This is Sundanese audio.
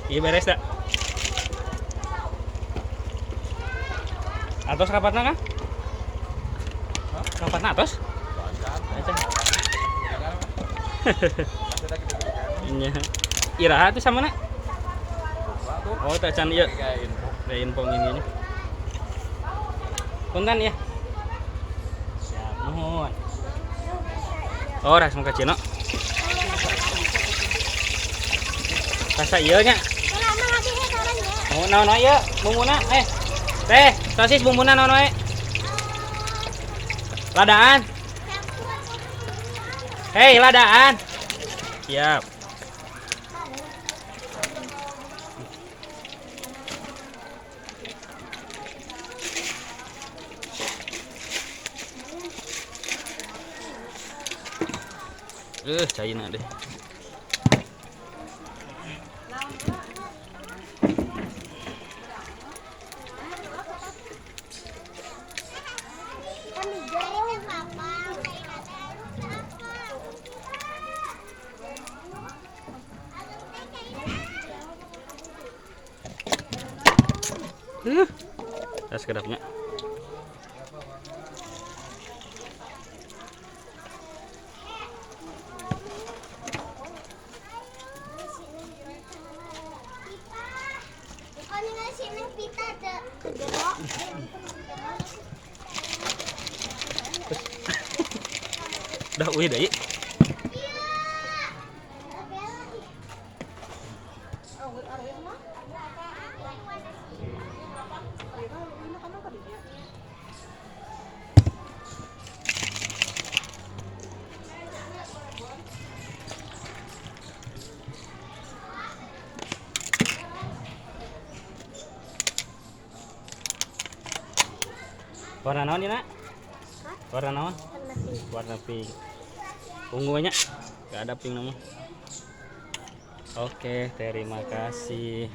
Iya beres dah. Atos rapatna kan? Rapatna atos? Acan. Iya. Iraha tuh sama nak? Oh, tak can ieu. Da info ngini nya. Punten ya. Siap, nuhun. Oh, ras muka Cino. Rasa ieu nya. Oh, naon wae ieu? Bumbuna eh. Teh, sosis bumbuna naon wae? Ladaan. Hei, ladaan. Siap. Caina deh. Tas kedapnya. Udah uih deui. Warna naon ieu, Nak? Warna naon? Warna pink. Ungu nya. Gak ada pink nama. Oke, terima kasih.